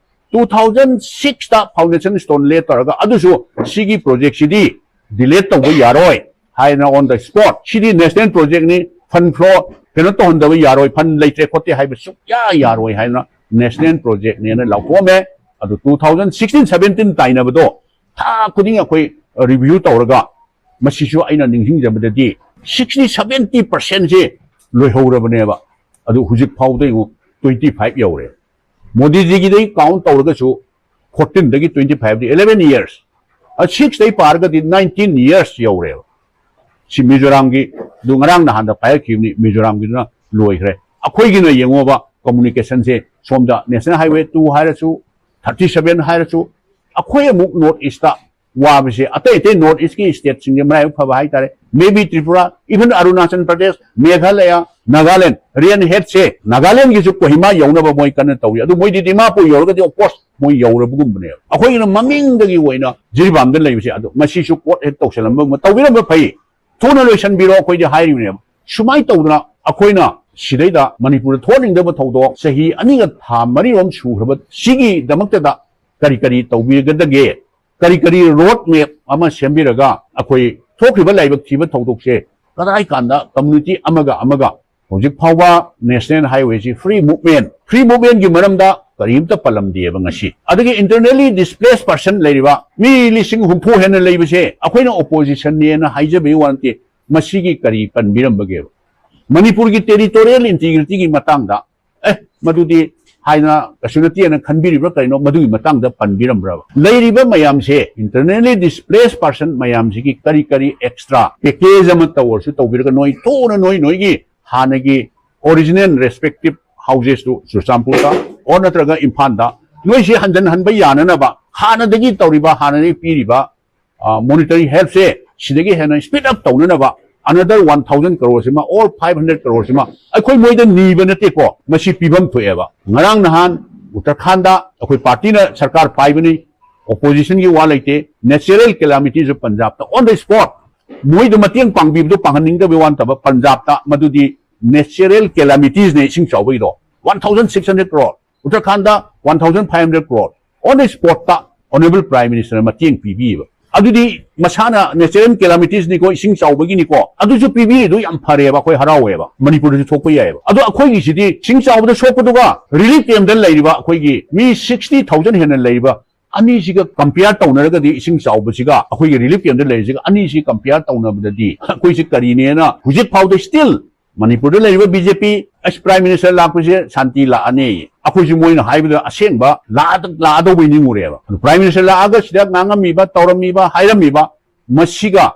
two thousand six ꯇ foundation stone lay ꯇꯧꯔꯒ, ꯑꯗꯨꯁꯨ ꯁꯤꯒꯤ project ꯁꯤꯗꯤ delay ꯇꯧꯕ ꯌꯥꯔꯣꯏ ꯍꯥꯏꯅ on the spot, CD national project ꯅꯤ, fund flow ꯀꯩꯅꯣ ꯇꯧꯍꯟꯗꯕ ꯌꯥꯔꯣꯏ, ꯐꯟ ꯂꯩꯇ꯭ꯔꯦ ꯈꯣꯠꯇꯦ ꯍꯥꯏꯕ ꯁꯨꯛꯌꯥ ꯌꯥꯔꯣꯏ ꯍꯥꯏꯅ ꯅꯦꯁꯅꯦꯜ ꯄ꯭ꯔꯣꯖꯦꯛꯅꯦꯅ ꯂꯥꯎꯊꯣꯛꯑꯝꯃꯦ꯫ ꯑꯗꯨ ꯇꯨ ꯊꯥꯎꯖꯟ ꯁꯤꯛꯁꯇꯤꯟ ꯁꯕꯦꯟꯇꯤꯟ ꯇꯥꯏꯅꯕꯗꯣ ꯊꯥ ꯈꯨꯗꯤꯡ ꯑꯩꯈꯣꯏ ꯔꯤꯚ꯭ꯌꯨ ꯇꯧꯔꯒ, ꯃꯁꯤꯁꯨ ꯑꯩꯅ ꯅꯤꯡꯁꯤꯡꯖꯕꯗꯗꯤ ꯁꯤꯛꯁꯇꯤ ꯁꯕꯦꯟꯇꯤ ꯄꯥꯔꯁꯦꯟꯁꯦ ꯂꯣꯏꯍꯧꯔꯕꯅꯦꯕ꯫ ꯑꯗꯨ ꯍꯧꯖꯤꯛ ꯐꯥꯎꯗ ꯌꯦꯡꯉꯨ, ꯇ꯭ꯋꯦꯟꯇꯤ ꯐꯥꯏꯚ ꯌꯧꯔꯦ꯫ ꯃꯣꯗꯤꯖꯤꯒꯤꯗꯩ ꯀꯥꯎꯟ ꯇꯧꯔꯒꯁꯨ ꯐꯣꯔꯇꯤꯟꯗꯒꯤ ꯇ꯭ꯋꯦꯟꯇꯤ ꯐꯥꯏꯚꯗꯤ eleven years, ꯁꯤꯛꯁꯇꯩ ꯄꯥꯔꯒꯗꯤ ꯅꯥꯏꯟꯇꯤꯟ ꯌꯔꯁ ꯌꯧꯔꯦꯕ꯫ ꯁꯤ ꯃꯤꯖꯣꯔꯥꯝꯒꯤ, ꯑꯗꯨ ꯉꯔꯥꯡ ꯅꯍꯥꯟꯗ ꯄꯥꯏꯔꯛꯈꯤꯕꯅꯤ, ꯃꯤꯖꯣꯔꯥꯝꯒꯤꯗꯨꯅ ꯂꯣꯏꯈ꯭ꯔꯦ꯫ ꯑꯩꯈꯣꯏꯒꯤꯅ ꯌꯦꯡꯉꯣꯕ, ꯀꯝꯃꯨꯅꯤꯀꯦꯁꯟꯁꯦ ꯁꯣꯝꯗ ꯅꯦꯁꯅꯦꯜ ꯍꯥꯏꯋꯦ ꯇꯨ ꯍꯥꯏꯔꯁꯨ, ꯊꯥꯔꯇꯤ ꯁꯕꯦꯟ ꯍꯥꯏꯔꯁꯨ, ꯑꯩꯈꯣꯏ ꯑꯃꯨꯛ ꯅꯣꯔꯠ ꯏꯁꯇ ꯋꯥꯕꯁꯦ, ꯑꯇꯩ ꯑꯇꯩ ꯅꯣꯔꯠ ꯏꯁꯀꯤ ꯁ꯭ꯇꯦꯠꯁꯤꯡꯁꯦ ꯃꯔꯥꯏꯕꯛ ꯐꯕ ꯍꯥꯏꯇꯥꯔꯦ, maybe ꯇ꯭ꯔꯤꯄꯨꯔꯥ, even ꯑꯔꯨꯅꯥꯆꯜ ꯄ꯭ꯔꯗꯦꯁ, ꯃꯦꯘꯥꯂꯌꯥ, ꯅꯥꯒꯥꯂꯦꯟ, ꯔꯦꯟ ꯍꯦꯗꯁꯦ ꯅꯥꯒꯥꯂꯦꯟꯒꯤꯁꯨ ꯀꯣꯍꯤꯃꯥ ꯌꯧꯅꯕ ꯃꯣꯏ ꯀꯟꯅ ꯇꯧꯔꯤ꯫ ꯑꯗꯨ ꯃꯣꯏꯗꯤ ꯗꯤꯃꯥꯄꯨꯔ ꯌꯧꯔꯒꯗꯤ, of course, ꯃꯣꯏ ꯌꯧꯔꯕꯒꯨꯝꯕꯅꯦꯕ꯫ ꯑꯩꯈꯣꯏꯒꯤꯅ ꯃꯃꯤꯡꯗꯒꯤ ꯑꯣꯏꯅ ꯖꯤꯔꯤꯕꯥꯝꯗ ꯂꯩꯕꯁꯦ, ꯑꯗꯣ ꯃꯁꯤꯁꯨ ꯀꯣꯔꯠ ꯍꯦꯛ ꯇꯧꯁꯜꯂꯝꯕ ꯑꯃ ꯇꯧꯕꯤꯔꯝꯕ ꯐꯩ, ꯊꯨꯅ ꯂꯣꯏꯁꯟꯕꯤꯔꯣ ꯑꯩꯈꯣꯏꯗꯤ ꯍꯥꯏꯔꯤꯕꯅꯦꯕ꯫ ꯁꯨꯃꯥꯏꯅ ꯇꯧꯗꯅ ꯑꯩꯈꯣꯏꯅ ꯁꯤꯗꯩꯗ ꯃꯅꯤꯄꯨꯔꯗ ꯊꯣꯛꯍꯟꯅꯤꯡꯗꯕ ꯊꯧꯗꯣꯛ ꯆꯍꯤ ꯑꯅꯤꯒ ꯊꯥ ꯃꯔꯤꯔꯣꯝ ꯁꯨꯈ꯭ꯔꯕ ꯁꯤꯒꯤꯗꯃꯛꯇꯗ ꯀꯔꯤ ꯀꯔꯤ ꯇꯧꯕꯤꯒꯗꯒꯦ? ꯀꯔꯤ ꯀꯔꯤ ꯔꯣꯗ ꯃꯦꯞ ꯑꯃ ꯁꯦꯝꯕꯤꯔꯒ ꯑꯩꯈꯣꯏ ꯊꯣꯛꯈ꯭ꯔꯤꯕ ꯂꯥꯏꯕꯛ ꯊꯤꯕ ꯊꯧꯗꯣꯛꯁꯦ ꯀꯗꯥꯏ ꯀꯥꯟꯗ ꯀꯝꯃ꯭ꯌꯨꯅꯤꯇꯤ ꯑꯃꯒ ꯑꯃꯒ, ꯍꯧꯖꯤꯛ ꯐꯥꯎꯕ ꯅꯦꯁꯅꯦꯜ ꯍꯥꯏꯋꯦꯁꯤ ꯐ꯭ꯔꯤ ꯃꯨꯚꯃꯦꯟ, ꯐ꯭ꯔꯤ ꯃꯨꯚꯃꯦꯟꯒꯤ ꯃꯔꯝꯗ ꯀꯔꯤꯝꯇ ꯄꯜꯂꯝꯗꯦꯕ ꯉꯁꯤ꯫ ꯑꯗꯒꯤ ꯏꯟꯇꯔꯅꯦꯜꯂꯤ ꯗꯤꯁꯄ꯭ꯂꯦꯁ ꯄꯥꯔꯁꯟ ꯂꯩꯔꯤꯕ ꯃꯤ ꯂꯤꯁꯤꯡ ꯍꯨꯝꯐꯨ ꯍꯦꯟꯅ ꯂꯩꯕꯁꯦ ꯑꯩꯈꯣꯏꯅ ꯑꯣꯄꯣꯖꯤꯁꯟꯅꯦꯅ ꯍꯥꯏꯖꯕꯒꯤ ꯋꯥ ꯅꯠꯇꯦ, ꯃꯁꯤꯒꯤ ꯀꯔꯤ ꯄꯟꯕꯤꯔꯝꯕꯒꯦꯕ? ꯃꯅꯤꯄꯨꯔꯒꯤ ꯇꯦꯔꯤꯇꯣꯔꯤꯌꯦꯜ ꯏꯟꯇꯤꯒ꯭ꯔꯤꯇꯤꯒꯤ ꯃꯇꯥꯡꯗ, ꯑꯦ, ꯃꯗꯨꯗꯤ ꯍꯥꯏꯅ ꯀꯩꯁꯨ ꯅꯠꯇꯦꯅ ꯈꯟꯕꯤꯔꯤꯕ꯭ꯔꯥ ꯀꯩꯅꯣ, ꯃꯗꯨꯒꯤ ꯃꯇꯥꯡꯗ ꯄꯟꯕꯤꯔꯝꯕ꯭ꯔꯕ? ꯂꯩꯔꯤꯕ ꯃꯌꯥꯝꯁꯦ, ꯏꯟꯇꯔꯅꯦꯜꯂꯤ ꯗꯤꯁꯄ꯭ꯂꯦꯁ ꯄꯥꯔꯁꯟ ꯃꯌꯥꯝꯁꯤꯒꯤ ꯀꯔꯤ ꯀꯔꯤ ꯑꯦꯛꯁꯇ꯭ꯔꯥ ꯄꯦꯀꯦꯖ ꯑꯃ ꯇꯧꯔꯁꯨ ꯇꯧꯕꯤꯔꯒ, ꯅꯣꯏ ꯊꯨꯅ ꯅꯣꯏ ꯅꯣꯏꯒꯤ ꯍꯥꯟꯅꯒꯤ ꯑꯣꯔꯤꯖꯤꯅꯦꯜ ꯔꯦꯁꯄꯦꯛꯇꯤꯞ ꯍꯥꯎꯁꯦꯁꯇꯨ, ꯆꯨꯔꯆꯥꯟꯄꯨꯔꯗ ꯑꯣꯔ ꯅꯠꯇ꯭ꯔꯒ ꯏꯝꯐꯥꯜꯗ, ꯅꯣꯏꯁꯤ ꯍꯟꯖꯟ ꯍꯟꯕ ꯌꯥꯅꯅꯕ ꯍꯥꯟꯅꯗꯒꯤ ꯇꯧꯔꯤꯕ, ꯍꯥꯟꯅꯗꯒꯤ ꯄꯤꯔꯤꯕ ꯃꯣꯅꯤꯇꯔꯤ ꯍꯦꯜꯞꯁꯦ ꯁꯤꯗꯒꯤ ꯍꯦꯟꯅ ꯁ꯭ꯄꯤꯗ ꯑꯞ ꯇꯧꯅꯅꯕ ꯑꯅꯗꯔ ꯋꯥꯟ ꯊꯥꯎꯖꯟ ꯀꯔꯣꯔꯁꯤꯃ ꯑꯣꯔ ꯐꯥꯏꯚ ꯍꯟꯗ꯭ꯔꯦꯗ ꯀꯔꯣꯔꯁꯤꯃ ꯑꯩꯈꯣꯏ ꯃꯣꯏꯗ ꯅꯤꯕ ꯅꯠꯇꯦꯀꯣ, ꯃꯁꯤ ꯄꯤꯐꯝ ꯊꯣꯛꯑꯦꯕ꯫ ꯉꯔꯥꯡ ꯅꯍꯥꯟ ꯎꯠꯇꯔꯈꯥꯟꯗ ꯑꯩꯈꯣꯏ ꯄꯥꯔꯇꯤꯅ ꯁꯔꯀꯥꯔ ꯄꯥꯏꯕꯅꯤ, ꯑꯣꯄꯣꯖꯤꯁꯟꯒꯤ ꯋꯥ ꯂꯩꯇꯦ꯫ ꯅꯦꯆꯔꯦꯜ ꯀꯦꯂꯥꯃꯤꯇꯤꯁꯨ ꯄꯟꯖꯥꯕꯇ ꯑꯣꯟ ꯗ ꯁ꯭ꯄꯣꯠ, ꯃꯣꯏꯗ ꯃꯇꯦꯡ ꯄꯥꯡꯕꯤꯕꯗꯣ ꯄꯥꯡꯍꯟꯅꯤꯡꯗꯕꯒꯤ ꯋꯥ ꯅꯠꯇꯕ, ꯄꯟꯖꯥꯕꯇ ꯃꯗꯨꯗꯤ ꯅꯦꯆꯔꯦꯜ ꯀꯦꯂꯥꯃꯤꯇꯤꯁꯅꯦ, ꯏꯁꯤꯡ ꯆꯥꯎꯕꯒꯤꯗꯣ꯫ One thousand six hundred crore, Uttarakhand one thousand five hundred crore on the ꯁ꯭ꯄꯣꯠꯇ ꯑꯣꯅꯔꯦꯕꯜ ꯄ꯭ꯔꯥꯏꯝ ꯃꯤꯅꯤꯁꯇꯔꯅ ꯃꯇꯦꯡ ꯄꯤꯕꯤꯌꯦꯕ꯫ ꯑꯗꯨꯗꯤ ꯃꯁꯥꯅ natural calamitiesꯅꯤꯀꯣ, ꯏꯁꯤꯡ ꯆꯥꯎꯕꯒꯤꯅꯤꯀꯣ, ꯑꯗꯨꯁꯨ ꯄꯤꯕꯤꯔꯤꯗꯨ ꯌꯥꯝ ꯐꯔꯦꯕ, ꯑꯩꯈꯣꯏ ꯍꯔꯥꯎꯋꯦꯕ, ꯃꯅꯤꯄꯨꯔꯗꯁꯨ ꯊꯣꯛꯄ ꯌꯥꯏꯑꯕ꯫ ꯑꯗꯣ ꯑꯩꯈꯣꯏꯒꯤꯁꯤꯗꯤ ꯏꯁꯤꯡ ꯆꯥꯎꯕꯗ ꯁꯣꯛꯄꯗꯨꯒ relief campꯗ ꯂꯩꯔꯤꯕ ꯑꯩꯈꯣꯏꯒꯤ ꯃꯤ sixty thousand ꯍꯦꯟꯅ ꯂꯩꯔꯤꯕ ꯑꯅꯤꯁꯤꯒ compare ꯇꯧꯅꯔꯒꯗꯤ, ꯏꯁꯤꯡ ꯆꯥꯎꯕꯁꯤꯒ ꯑꯩꯈꯣꯏꯒꯤ relief campꯗ ꯂꯩꯔꯤꯁꯤꯒ ꯑꯅꯤꯁꯤ compare ꯇꯧꯅꯕꯗꯗꯤ ꯑꯩꯈꯣꯏꯁꯤ ꯀꯔꯤꯅꯦꯅ ꯍꯧꯖꯤꯛ ꯐꯥꯎꯗ still ꯃꯅꯤꯄꯨꯔꯗ ꯂꯩꯔꯤꯕ BJP ꯑꯁ Prime Minister ꯂꯥꯛꯄꯁꯦ ꯁꯥꯟꯇꯤ ꯂꯥꯛꯑꯅꯤ꯫ ꯑꯩꯈꯣꯏꯁꯨ ꯃꯣꯏꯅ ꯍꯥꯏꯕꯗ ꯑꯁꯦꯡꯕ ꯂꯥꯛꯑꯗ-, ꯂꯥꯛꯑꯗꯧꯕꯩ ꯅꯤꯡꯉꯨꯔꯦꯕ꯫ ꯑꯗꯨ Prime Minister ꯂꯥꯛꯑꯒ ꯁꯤꯗ ꯉꯥꯡꯉꯝꯃꯤꯕ, ꯇꯧꯔꯝꯃꯤꯕ, ꯍꯥꯏꯔꯝꯃꯤꯕ ꯃꯁꯤꯒ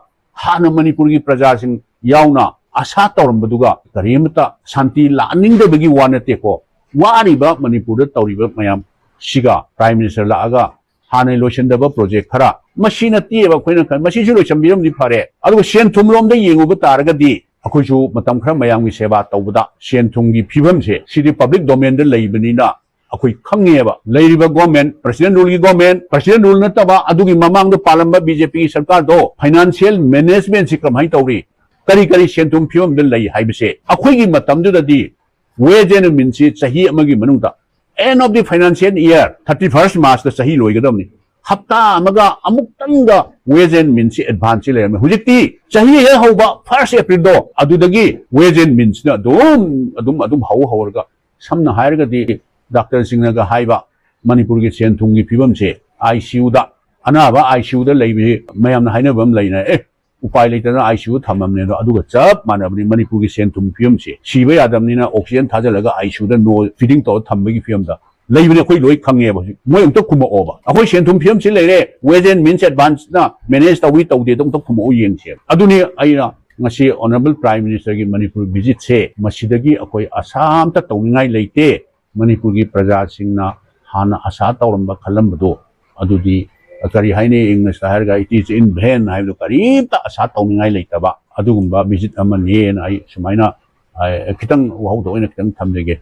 ꯍꯥꯟꯅ ꯃꯅꯤꯄꯨꯔꯒꯤ ꯄ꯭ꯔꯖꯥꯁꯤꯡ ꯌꯥꯎꯅ ꯑꯁꯥ ꯇꯧꯔꯝꯕꯗꯨꯒ ꯀꯔꯤꯃꯠꯇ ꯁꯥꯟꯇꯤ ꯂꯥꯛꯍꯟꯅꯤꯡꯗꯕꯒꯤ ꯋꯥ ꯅꯠꯇꯦꯀꯣ꯫ ꯋꯥꯔꯤꯕ ꯃꯅꯤꯄꯨꯔꯗ ꯇꯧꯔꯤꯕ ꯃꯌꯥꯝ ꯁꯤꯒ Prime Minister ꯂꯥꯛꯑꯒ ꯍꯥꯟꯅ ꯂꯣꯏꯁꯤꯟꯗꯕ project ꯈꯔ, ꯃꯁꯤ ꯅꯠꯇꯦꯕ ꯑꯩꯈꯣꯏꯅ ꯈꯟ-, ꯃꯁꯤꯁꯨ ꯂꯣꯏꯁꯤꯟꯕꯤꯔꯝꯗꯤ ꯐꯔꯦ꯫ ꯑꯗꯨꯒ ꯁꯦꯟ ꯊꯨꯝ ꯂꯣꯝꯗ ꯌꯦꯡꯉꯨꯕ ꯇꯥꯔꯒꯗꯤ ꯑꯩꯈꯣꯏꯁꯨ ꯃꯇꯝ ꯈꯔ ꯃꯌꯥꯝꯒꯤ ꯁꯦꯕꯥ ꯇꯧꯕꯗ ꯁꯦꯟ ꯊꯨꯝꯒꯤ ꯐꯤꯕꯝꯁꯦ ꯁꯤꯗꯤ public domainꯗ ꯂꯩꯕꯅꯤꯅ ꯑꯩꯈꯣꯏ ꯈꯪꯉꯦꯕ꯫ ꯂꯩꯔꯤꯕ government, President ruleꯒꯤ government, President rule ꯅꯠꯇꯕ ꯑꯗꯨꯒꯤ ꯃꯃꯥꯡꯗ ꯄꯥꯜꯂꯝꯕ BJPꯒꯤ ꯁꯔꯀꯥꯔꯗꯣ financial managementꯁꯤ ꯀꯃꯥꯏꯅ ꯇꯧꯔꯤ, ꯀꯔꯤ ꯀꯔꯤ ꯁꯦꯟ ꯊꯨꯝ ꯐꯤꯕꯝꯗ ꯂꯩ ꯍꯥꯏꯕꯁꯦ ꯑꯩꯈꯣꯏꯒꯤ ꯃꯇꯝꯗꯨꯗꯗꯤ ways and meansꯁꯤ ꯆꯍꯤ ꯑꯃꯒꯤ ꯃꯅꯨꯡꯗ, end of the financial year, thirty first Marchꯇ ꯆꯍꯤ ꯂꯣꯏꯒꯗꯕꯅꯤ, ꯍꯞꯇꯥ ꯑꯃꯒ ꯑꯃꯨꯛꯇꯪꯗ ways and meansꯁꯤ advanceꯁꯤ ꯂꯩꯔꯝꯃꯤ꯫ ꯍꯧꯖꯤꯛꯇꯤ ꯆꯍꯤ ꯍꯦꯛ ꯍꯧꯕ first Aprilꯗꯣ ꯑꯗꯨꯗꯒꯤ ways and meansꯅ ꯑꯗꯨꯝ ꯑꯗꯨꯝ ꯑꯗꯨꯝ ꯍꯧ ꯍꯧꯔꯒ, ꯁꯝꯅ ꯍꯥꯏꯔꯒꯗꯤ ꯗꯥꯛꯇꯔꯁꯤꯡꯅꯒ ꯍꯥꯏꯕ ꯃꯅꯤꯄꯨꯔꯒꯤ ꯁꯦꯟ ꯊꯨꯝꯒꯤ ꯐꯤꯕꯝꯁꯦ, ICUꯗ ꯑꯅꯥꯕ ICUꯗ ꯂꯩꯕꯁꯤ ꯃꯌꯥꯝꯅ ꯍꯥꯏꯅꯕ ꯑꯃ ꯂꯩꯅ, ꯑꯦ, ꯎꯄꯥꯏ ꯂꯩꯇꯗꯅ ICUꯗ ꯊꯝꯃꯝꯅꯦ꯫ ꯑꯗꯣ ꯑꯗꯨꯒ ꯆꯞ ꯃꯥꯟꯅꯕꯅꯤ ꯃꯅꯤꯄꯨꯔꯒꯤ ꯁꯦꯟ ꯊꯨꯝ ꯐꯤꯕꯝꯁꯦ꯫ ꯁꯤꯕ ꯌꯥꯗꯕꯅꯤꯅ oxygen ꯊꯥꯖꯤꯜꯂꯒ ICUꯗ ꯅꯣ feeding ꯇꯧꯔ ꯊꯝꯕꯒꯤ ꯐꯤꯕꯝꯗ ꯂꯩꯕꯅꯦ꯫ ꯑꯩꯈꯣꯏ ꯂꯣꯏ ꯈꯪꯉꯦꯕ꯫ ꯍꯧꯖꯤꯛ ꯃꯣꯏ ꯑꯝꯇ ꯈꯨꯝꯃꯛꯑꯣꯕ, ꯑꯩꯈꯣꯏ ꯁꯦꯟ ꯊꯨꯝ ꯐꯤꯕꯝꯁꯤ ꯂꯩꯔꯦ, ways and means advanceꯅ manage ꯇꯧꯏ ꯇꯧꯗꯦꯗꯣ ꯑꯝꯇ ꯈꯨꯝꯃꯛꯑꯣ ꯌꯦꯡꯁꯦꯕ꯫ ꯑꯗꯨꯅꯤ ꯑꯩꯅ ꯉꯁꯤ Honourable Prime Ministerꯒꯤ ꯃꯅꯤꯄꯨꯔ visitꯁꯦ, ꯃꯁꯤꯗꯒꯤ ꯑꯩꯈꯣꯏ ꯑꯁꯥ ꯑꯝꯇ ꯇꯧꯅꯤꯡꯉꯥꯏ ꯂꯩꯇꯦ꯫ ꯃꯅꯤꯄꯨꯔꯒꯤ ꯄ꯭ꯔꯖꯥꯁꯤꯡꯅ ꯍꯥꯟꯅ ꯑꯁꯥ ꯇꯧꯔꯝꯕ ꯈꯜꯂꯝꯕꯗꯣ, ꯑꯗꯨꯗꯤ ꯀꯔꯤ ꯍꯥꯏꯅꯤ, ꯏꯪꯂꯤꯁꯇ ꯍꯥꯏꯔꯒ "It is in vain" ꯍꯥꯏꯕꯗꯣ, ꯀꯔꯤꯝꯇ ꯑꯁꯥ ꯇꯧꯅꯤꯡꯉꯥꯏ ꯂꯩꯇꯕ ꯑꯗꯨꯒꯨꯝꯕ visit ꯑꯃꯅꯦꯅ ꯑꯩ ꯁꯨꯃꯥꯏꯅ, ꯑ, ꯈꯤꯇꯪ ꯋꯥꯍꯧꯗ ꯑꯣꯏꯅ ꯈꯤꯇꯪ ꯊꯝꯖꯒꯦ꯫